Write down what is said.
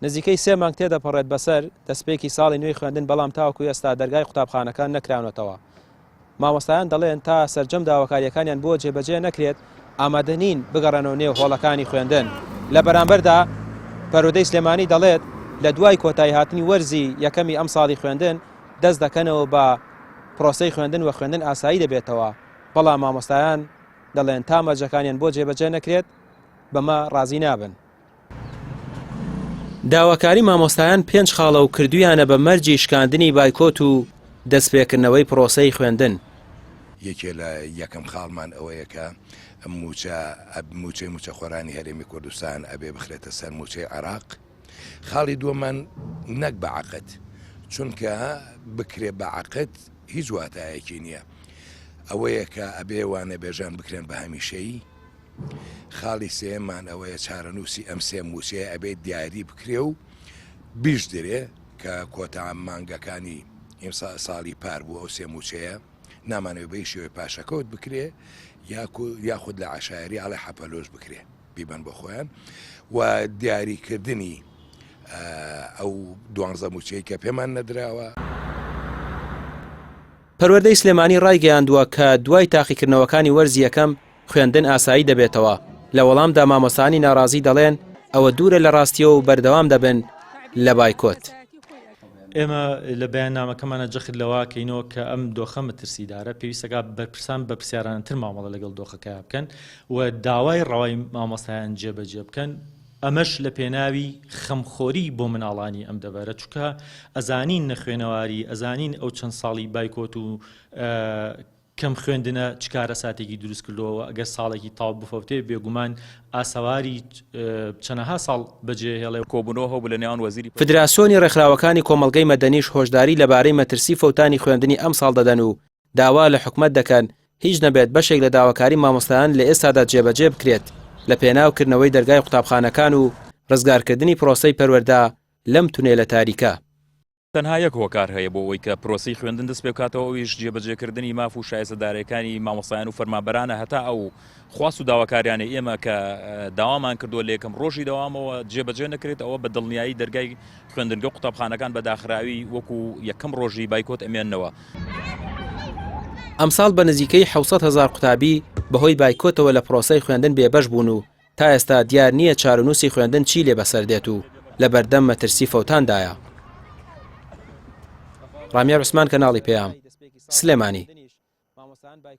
نزیکەی سێ مانگ تێدەپەڕێت بەسەر دەستپێکی ساڵی نوێی خوێندن، بەڵام تاوەکو ئێستا دەرگای قوتابخانەکان نەکراونەتەوە. مامۆستایان دەڵێن تا سەرجەم داواکارییەکانیان بۆ جێبەجێ نەکرێت ئامادە نین بگەڕێنەوە نێو هۆڵەکانی خوێندن. لە بەرامبەردا پەروەردەی سلێمانی دەڵێت لە دوای کۆتاییهاتنی وەرزی یەکەمی ئەمساڵی خوێندن دەست دەکەنەوە بە پرۆسەی خوێندن و خوێندن ئاسایی دەبێتەوە، بەڵام مامۆستایان دەڵێن تا مەرجەکانیان بۆ جێبەجێ نەکرێت بەمە ڕازی نابن. داواکاری مامۆستایان پێنج خاڵە و کردوویانە بە مەرجی شکاندنی بایکۆت و دەستپێکردنەوەی پرۆسەی خوێندن. یەکێ لە یەکەم خاڵمان ئەوەیە کە مووچە مووچەی مووچەخۆرانی هەرێمی کوردستان ئەبێ بخرێتە سەر مووچەی عێراق. خاڵی دووەممان نەک بە عەقد، چونکە بکرێ بە عەقد هیچ واتایەکی نییە. ئەوەیە کە ئەبێ وانەبێژان بکرێن بە هەمیشەیی. خاڵی سێیەممان ئەوەیە چارەنووسی ئەم سێ مووچەیە ئەبێ دیاری بکرێ و بیشدرێ کە کۆتا مانگەکانی ئیمسا ساڵی پار بوو ئەو سێ مووچەیە نامانەوێ بە هیچ شێوەیەک پاشەکەوت بکرێ یاخود لە عەشایەری ئەڵێ حەپەلۆش بکرێ بیبەن بۆ خۆیان و دیاریکردنی ئەو دوانزە مووچەی کە پێمان نەدراوە. پەروەردەی سلێمانی ڕایگەیاندووە کە دوای تاقیکردنەوەکانی وەرزی یەکەم خوێندن ئاسایی دەبێتەوە، لە وەڵامدا مامۆستایانی ناڕازی دەڵێن ئەوە دوورە لە ڕاستیەوە و بەردەوام دەبن لە بایکۆت. ئێمە لە بەیاننامەکەمانا جەخت لەوە ئەکەینەوە کە ئەم دۆخە مەترسیدارە، پێویستەکا بەرپرسان بەرپرسیارانەتر مامەڵە لەگەڵ دۆخەکەیا بکەن و داوای ڕەوای مامۆستایان جێبەجێ بکەن، ئەمەش لە پێناوی خەمخۆری بۆ مناڵانی ئەم دەڤەرە، چونکە ئەزانین نەخوێنەواری، ئەزانین ئەو چەند ساڵی بایکۆت و کەم خوێندنە چ کارەساتێکی دروست کردووە و ئەگەر ساڵێکی تاو بفەوتێ بێگومان ئاسەواری چەنەها ساڵ بەجێهێڵێ. کۆبوونەوە هەبوو لە نێوان وەزیری. فدراسیۆنی ڕێکخراوەکانی کۆمەڵگەی مەدەنیش هۆشداری لەبارەی مەترسی فەوتانی خوێندنی ئەمساڵ دەدەن و داوا لە حکومەت دەکەن هیچ نەبێت بەشێک لە داواکاری مامۆستایان لە ئێستادا جێبەجێ بکرێت لە پێناو کردنەوەی دەرگای قوتابخانەکان و ڕزگارکردنی پرۆسەی پەروەردە لەم تونێلە تاریکە. تەنها یەک هۆکار هەیە بۆ ئەوەی کە پرۆسەی خوێندن دەست پێبکاتەوە ئەویش جێبەجێکردنی ماف و شایستە دارایەکانی مامۆستایان و فەرمانبەرانە هەتا ئەو خواست و داواکاریانەی ئێمە کە داوامان کردووە لە یەکەم ڕۆژی دەوامەوە جێبەجێ نەکرێت ئەوە بە دڵنیایی دەرگای خوێندنگە و قوتابخانەکان بە داخراوی وەکو یەکەم ڕۆژی بایکۆت ئەمێننەوە. ئەمساڵ بە نزیکەی 700 هەزار قوتابی بەهۆی بایکۆتەوە لە پرۆسەی خوێندن بێبەش بوون و تا ئێستا دیار نییە چارەنووسی خوێندن چی لێ بەسەر دێت و لەبەردەم مەترسی فەوتاندایە. ڕامیار عوسمان کەناڵی پەیام، سلێمانی.